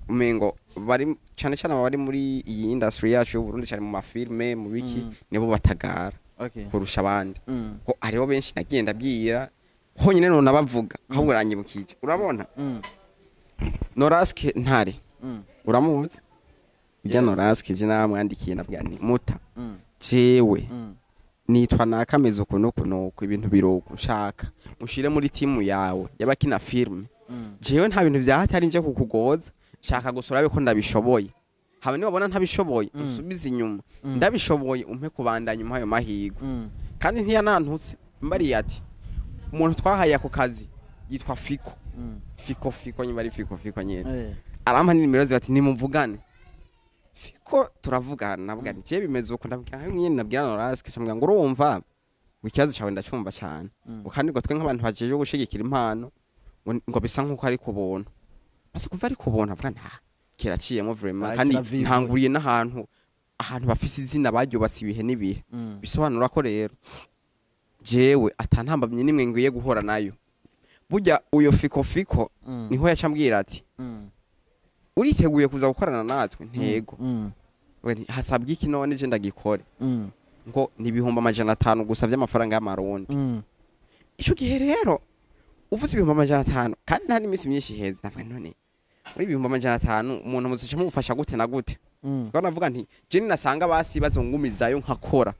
A: umengo bari cyane cyane bari muri iyi industry yacu y'u Burundi, cyane mu mafilme, mu biki, nibo batagara kurusha abandi, ko hariho benshi nagiye ndabwira honyine none abavuga, ahubwo uranyibukije, urabona, Noraske Ntare, uramuzi ujya?
B: Yes.
A: Noraske je naramwandikiye, ndabwira nti muta, jewe nitwa nakameze uku nuku nuku, ibintu biruku, nshaka mushire muri timu yawe y'abakina filme. Jewe nta bintu vya hatari nje kukugoza, nshaka gusa urabe ko ndabishoboye, haba niwabona ntabishoboye unsubize inyuma, ndabishoboye umpe kubandanya, umpe ayo mahirwe. Kandi ntiyanantutse, mbariye ati umuntu twahaye ako kazi yitwa Fiko. Fiko, Fiko, nyuma ari Fiko, Fiko nyene. Arampa n'inimero ziba ati nimuvugane Fiko. Turavugana, navuga nti je bimeze uko, ndabwira nka nyene, nabwira Noraske, cyambwira ngo urumva ngo ikibazo cawe ndacyumva cyane, ngo kandi ngo twe nk'abantu bajeje gushigikira impano ngo bisa nkuko ari ku buntu. Basi kumva ari ku buntu, avuga nta kiraciyemo vraiment.
B: Ah,
A: Kandi
B: kiravivuye.
A: ntanguriye n'ahantu, ahantu bafise izina baryubatse ibihe n'ibihe. Bisobanura ko rero jewe atantambamye nimwe ngwiye guhora nayo. Burya uyo Fiko, Fiko niho yacambwira ati uriteguye kuza gukorana natwe? Ntego. We nti, hasabwa iki none je ndagikore? Ngo ni 500,000 gusa vy'amafaranga y'amarundi. Ico gihe rero uvuze 500,000, kandi nta n'iminsi myinshi iheze, ndavuga none muri 500,000 umuntu muzica mumufasha gute na gute? Kuko navuga nti je ninasanga basi bazongumizayo nkakora,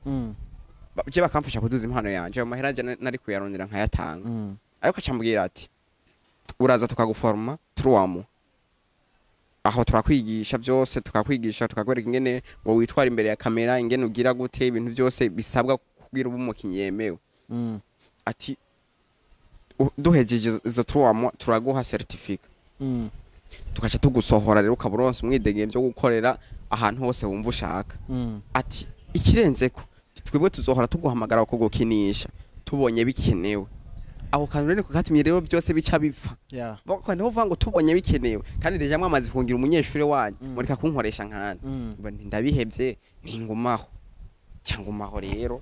A: je bakamfasha kuduza impano yanje, ayo mahera je nari kuyarondera nkayatanga. Ariko acambwira ati uraza tukaguforma 3 mois, aho turakwigisha byose, tukakwigisha, tukakwereka ingene ngo witwara imbere ya kamera, ingene ugira gute, ibintu byose bisabwa kugira ube umukinyi yemewe. Ati duhejeje izo 3 mois turaguha certificat, tugaca tugusohora rero, ukaba uronse umwidegemvyo wo gukorera ahantu hose wumva ushaka. Ati ikirenzeko, twebwe tuzohora tuguhamagara kugukinisha tubonye bikenewe. Aho kantu rero niko katumye rero byose bica bipfa. Bako niho uvuga ngo tubonye bikenewe, kandi déjà mwamaze kungira umunyeshuri wanyu, mureka kunkoresha nkana. Mba nti ndabihevye, ntingumaho, ca ngumaho rero.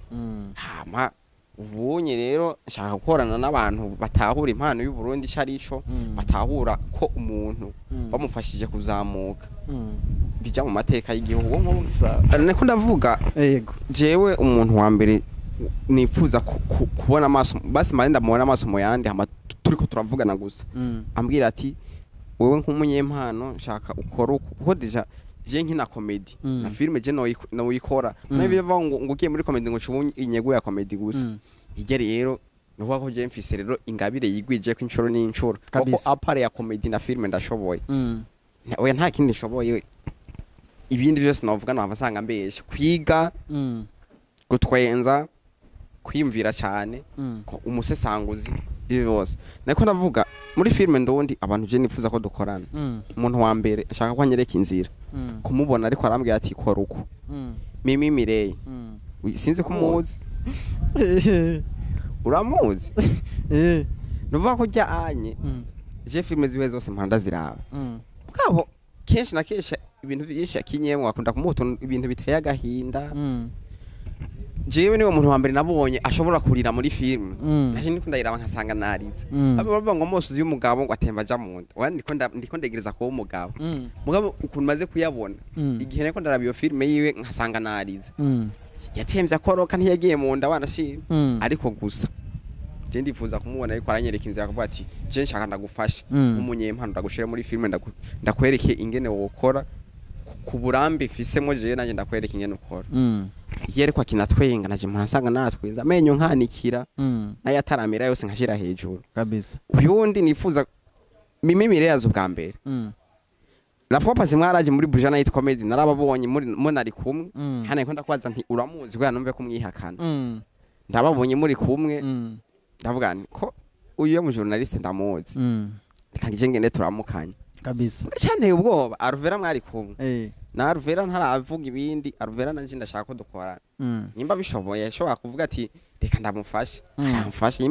A: Hama ubunye rero nshaka gukorana n'abantu batahura impano y'u Burundi ico arico, batahura ko umuntu bamufashije kuzamuka bija mu mateka y'igihugu. Nko niko ndavuga, jewe umuntu wa mbere nifuza kubona amaso, basi mare ndamubona amaso mu yandi, hama turiko turavugana gusa, ambwira ati wewe nk'umunyempano nshaka ukora uku, kuko déjà je nkina comedy na filme je noyikora. Nayo biva ngo ugiye muri comedy ngo ucubu inyego ya comedy gusa. Ijye rero nuvuga ko je mfise rero ingabire yigwije ko inshuro n'inshuro, kuko
B: Kabisa.
A: à part ya comedy na filme ndashoboye. Oya, nta kindi nshoboye, ibindi byose novuga nava nsanga mbesha. Kwiga, gutwenza, kwiyumvira cyane, ko umusesanguzi, ibi byose niko ndavuga. Muri filme ndundi abantu je nifuza ko dukorana, umuntu wa mbere ashaka ko anyereka inzira, kumubona ariko arambwira ati kora uko, Mimi Mireye. Sinzi ko umuzi. Uramuzi? Nuvuga ko jya anye je filme ziwe zose mpanda ziraba, bwabo kenshi na kenshi ibintu byinshi akinyemwe akunda kumuha ibintu biteye agahinda. Jewe niwe muntu wa mbere nabonye ashobora kurira muri filme. Naje ndiko ndayiraba nkasanga narize. Abo bavuga ngo mose y'umugabo ngo atemba aja mu nda. Oya, ndiko ndegereza kuba umugabo. Mugabo ukuntu maze kuyabona, igihe nariko ndaraba iyo filme yiwe nkasanga narize, yatemvye akoroka, ntiyagiye mu nda, wanashima. Ariko gusa je ndifuza kumubona ariko aranyereka inzira, akavuga ati je nshaka ndagufasha nk'umunyempano, ndagushire muri filme, ndakwereke ingene wokora ku burambe mfisemo, jewe nanjye ndakwereka ingene ukora. Iyo ariko akina twenga, naje mpora nsanga natwenza amenyo nkanikira, n'ayataramira yose nkashira hejuru.
B: Kabisa.
A: Uyundi nifuza, Mimi Mireyazo ubwa mbere. La fois passée mwaraje muri Buja Night Comedy, narababonye muri munari kumwe. Hano nko ndakwaza nti uramuzi, kubera numve ko mwihakana. Ndababonye muri kumwe, ndavuga nti ko uyu mu journaliste ndamuzi, reka ngije ngende turamukanya.
B: Kabisa.
A: Cyanteye ubwoba, Aruvera mwari kumwe. Na Aruvera ntaravuga ibindi, Aruvera nanje ndashaka ko dukorana. Nimba bishoboye ashobora kuvuga ati reka ndamufashe, aramufashe.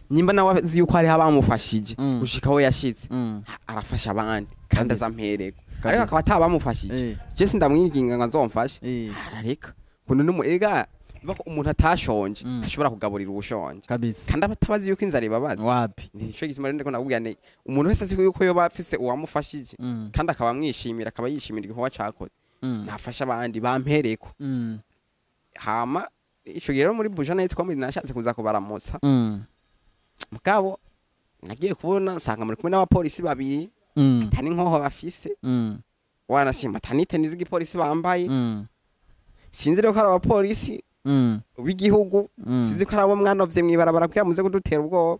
A: Nimba nawe azi yuko hariho abamufashije gushika aho yashitse, arafasha abandi kandi
B: Kabisa.
A: azampererwa.
B: Kabisa.
A: Ariko akaba atabamufashije, je sindamwinginga ngo azomfashe, arareka. Kuno numu ega biva ko umuntu atashonje ashobora kugaburira ubushonje
B: Kabisa.
A: Kandi abatabazi yuko inzara ibabaza.
B: Wapi.
A: Nico gituma rero ndiko nakubwira nti umuntu wese azi yuko yoba afise uwamufashije kandi akaba amwishimira, akaba yishimira igikorwa cakoze, nafasha abandi bampereko. Hama ico gihe rero muri Buja Night Comedy nashatse kuza kubaramutsa, mugabo nagiye kubona nsanga muri kumwe n'abapolisi babiri, atani nkoho bafise, wanashima atanite n'izigipolisi bambaye. Sinzi rero ko ari abapolisi b'igihugu, sinzi ko ari abo mwanovye mw'ibarabara kugira muze kudutera ubwoba.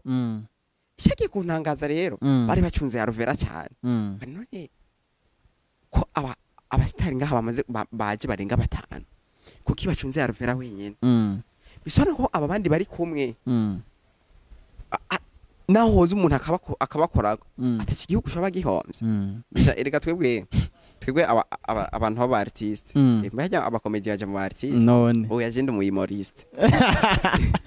A: Ishagiye kuntangaza rero, bari bacunze Alvera cyane. None ko aba abasitari ngaha bamaze baje barenga 5, kuki bacunze Alvera wenyene? Bisona ko aba bandi bari kumwe, naho hoza umuntu akabakorago, ataki igihugu shaba gihomvye. Bisa erega twebwe abantu b'aba artiste, mbajya abakomedi baja mu artiste.
B: None
A: oya je ndi umuyimoriste.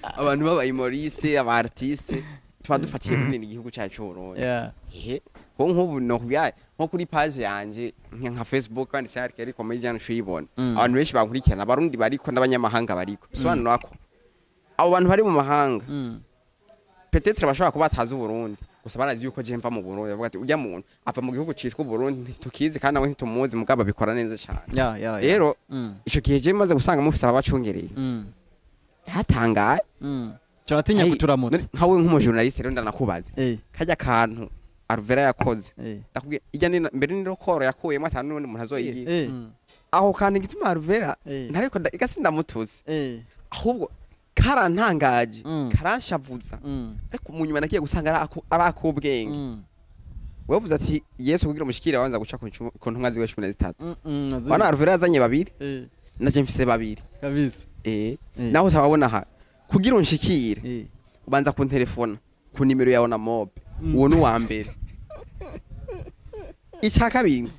A: Abantu b'abayimoriste, aba artiste tuba dufatiye runini igihugu cyacu Burundi. Ehe, ko nk'ubu nokubwira nko kuri page yanje nka Facebook kandi se Arkeli Comedian ushuyibona, abantu benshi bankurikirana, abarundi bariko n'abanyamahanga bariko. Bisobanura ko abo bantu bari mu mahanga peut-être bashobora kuba batazi Uburundi, gusa barazi yuko je mva mu Burundi. Bavuga ati urya muntu ava mu gihugu citwa Uburundi, ntitukizi kandi nawe ntitumuzi, mugabo abikora neza cyane. Rero ico gihe je maze gusanga mufise ababacungereye, hatangaye.
B: Turatinya kuturamutsa.
A: Nkawe nk'umujournaliste rero ndanakubaza, kajya kantu Alvera yakoze, ndakubwiye ijya ni mbere ni rokoro yakuyemo atanu n'undi muntu azoyigira. Aho kantu gituma Alvera ntariko igasi ndamutuze, ahubwo karantangaje, karanshavuza. Ariko mu nyuma nagiye gusanga ari akubwenge. Wavuze ati Yesu kugira umushikire abanza guca ku ntumwa ziwe 13. Bana Alvera yazanye babiri, naje mfise babiri.
B: Kabisa.
A: Naho utababona aha, kugira unshikire ubanza kuntelefona ku nimero yawe na mob. Uwo ni uwa mbere. Icya kabiri,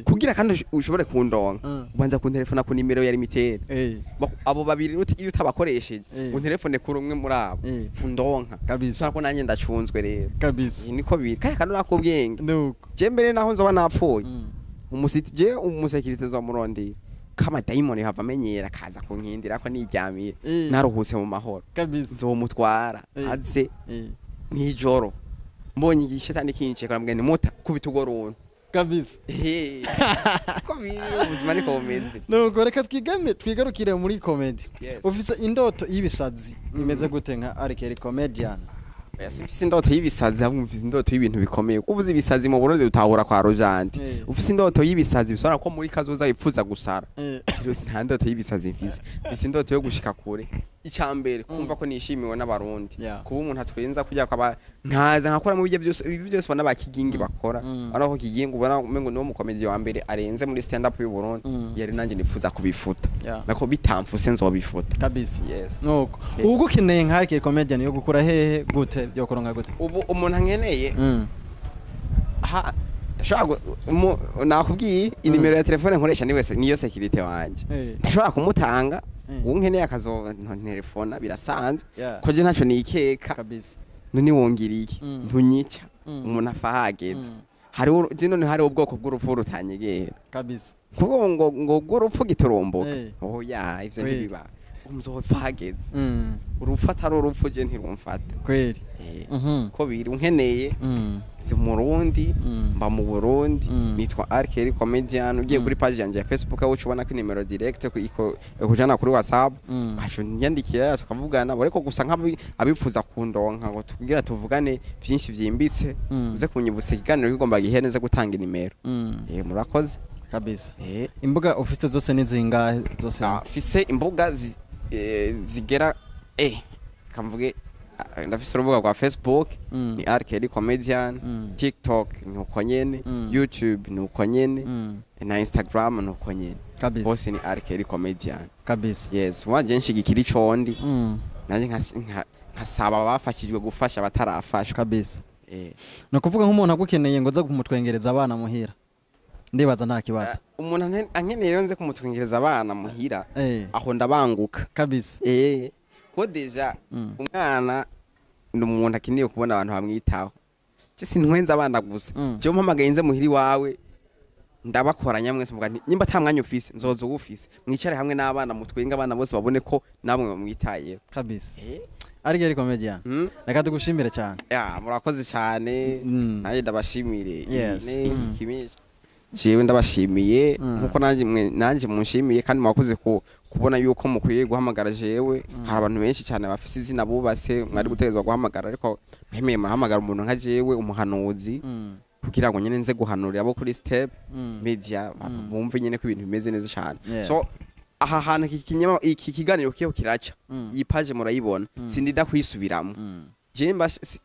A: kugira kandi ushobore kundonka, ubanza kuntelefona ku nimero ya limitere. Abo babiri iyo utabakoresheje, untelefone kuri umwe muri abo, undonka.
B: Kabisa.
A: Ko nanjye ndacunzwe rero.
B: Kabisa.
A: Niko biri. Kaya kandi nakubwenge.
B: Nuko.
A: Je mbere naho nzoba napfuye. Je umusekirite zo murondira. Kama daimoni hava amenyera kaza kunkindira ko niryamiye, naruhutse mu mahoro.
B: Kabisa.
A: Nzomutwara aze nijoro. Mbonye igishetani kince karamubwira nti muta kubita urwo runtu.
B: Kabisa.
A: Ko biri ubuzima niko bumeze.
B: Nuko reka twigarukire muri comedy. Ufise indoto y'ibisazi imeze gute nka Arkeli Comedian?
A: Ufise indoto y'ibisazi, ahubwo ufise indoto y'ibintu bikomeye. Uvuze ibisazi mu Burundi utahura kwa Rojandi. Ufise indoto y'ibisazi bisobanura ko muri kazoza wifuza gusara. Kirose nta ndoto y'ibisazi mfise. Mfise indoto yo gushika kure. Icambere kumva ko nishimiwe n'abarundi. Kuba umuntu atwenza kujya kwaba nkaza nkakora mu bijye byose, ibi byose ubona bakigingi bakora. Ariko kigingi ubona umengo niwo mukomedi wa mbere arenze muri stand up y'u Burundi. Yari nanje nifuza kubifuta. Nako bitamfuse nzobifuta.
B: Kabisa.
A: Yes.
B: Nuko ubu ukeneye nka Arkeli Comedian yo gukura hehe gute byo kuronka gute?
A: Ubu umuntu ankeneye, ha ndashobora nakubwiye inimero ya telefone nkoresha ni wese niyo security wanje. Ndashobora kumutanga, uwo nkeneye akazontelefona birasanzwe. Ko je ntacyo nikeka.
B: Kabisa.
A: None wongira iki? Ntunyica. Umuntu afa hageze. Hariho je none hariho ubwoko bw'urupfu rutanyegera.
B: Kabisa.
A: Kuko ngo bw'urupfu giturumbuka. Oya ivyo ntibiba. Umuzopfa hageze. Urupfu atari urupfu je ntirumfata.
B: Kweli.
A: Ko biri unkeneye, ndi Umurundi, mba mu Burundi, nitwa Arkeli Comedian. Ugiye kuri page yanje ya Facebook aho ubona ko nimero direct ikujana kuri WhatsApp, ukaca unyandikira tukavugana. Ariko gusa nk'abifuza kundonka ngo tugira tuvugane vyinshi vyimbitse, uze kunyibutsa ikiganiro kigomba gihe neza gutanga inimero. Murakoze.
B: Kabisa. Imbuga ufite zose ni zingahe zose?
A: Mfise imbuga zigera kamvuge, ndafise urubuga rwa Facebook, ni Arkeli Comedian, TikTok ni uko nyene, YouTube ni uko nyene, na Instagram ni uko nyene.
B: Kabisa.
A: Bose ni Arkeli Comedian.
B: Kabisa.
A: Yes, wanje nshigikira ico ndi, nanje nkasaba abafashijwe gufasha abatarafashwa.
B: Kabisa. Ni ukuvuga nk'umuntu agukeneye ngo aze kumutwengereza abana muhira, ndibaza nta kibazo.
A: Umuntu ankeneye rero nze kumutwengereza abana muhira, aho ndabanguka.
B: Kabisa.
A: Ko déjà umwana ni umuntu akeneye kubona abantu bamwitaho. Je sintwenza abana gusa. Je mpamagaye nze muhiri wawe Ndabakoranya mwese, muvuga nti nimba ata mwanya ufise, nzoza uwufise, mwicare hamwe n'abana, mutwenge abana bose babone ko namwe bamwitayeho.
B: Kabisa, Algeri Comedian, reka tugushimire cyane.
A: Ya, murakoze cyane. Nanjye ndabashimire. Ne, kimisha jewe ndabashimiye nkuko nanjye nanjye munshimiye, kandi mwakoze kubona yuko mukwiriye guhamagara jewe. Hari abantu benshi cyane bafise izina bubase mwari gutegerezwa guhamagara, ariko mwemeye murahamagara umuntu nka jewe, umuhanuzi, kugira ngo nyine nze guhanurira abo kuri Step Media, bumve nyine ko ibintu bimeze neza cyane. So aha hantu iki kiganiro kiho kiraca, iyi page murayibona, sindida kwisubiramo.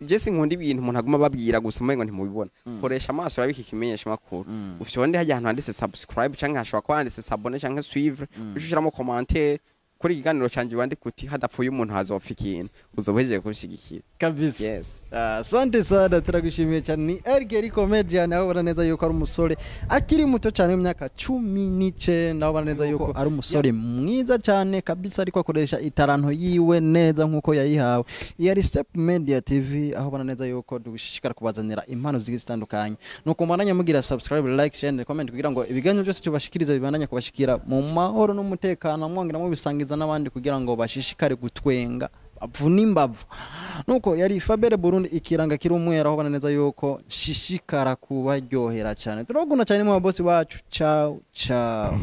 A: Je sinkunda ibintu umuntu aguma ababwira gusa umengo ntimubibona. Koresha amaso urabe iki kimenyesha makuru, ufyonde hajya ahantu handitse subscribe, canke hashobora kuba handitse s'abonner canke suivre, ushiramo commentaire kuri ikiganiro canje, wandike uti hadapfuye umuntu hazopfa ikintu, uzoba uhejeje kunshigikira.
B: Kabisa.
A: Yes.
B: Asante sana, turagushimiye cyane. Ni Elgeri Comedian, aho ubona neza yuko ari umusore akiri muto cyane w'imyaka 19, aho ubona neza yuko ari umusore mwiza cyane kabisa, ariko akoresha itaranto yiwe neza nk'uko yayihawe. Iyi ari Step Media TV, aho ubona neza yuko dushishikara kubazanira impano zigiye zitandukanye. Nuko mubandanya mugira subscribe, like, share and comment, kugira ngo ibiganiro byose tubashikiriza bibandanye kubashikira mu mahoro n'umutekano, mwongera mubisangiza n'abandi kugira ngo bashishikare gutwenga bavuna imbavu. Nuko yari Fabere Burundi, ikiranga kiri umwera, aho ubona neza yuko shishikara kubaryohera cyane. Turaguna cyane mu babosi bacu. Ciao ciao.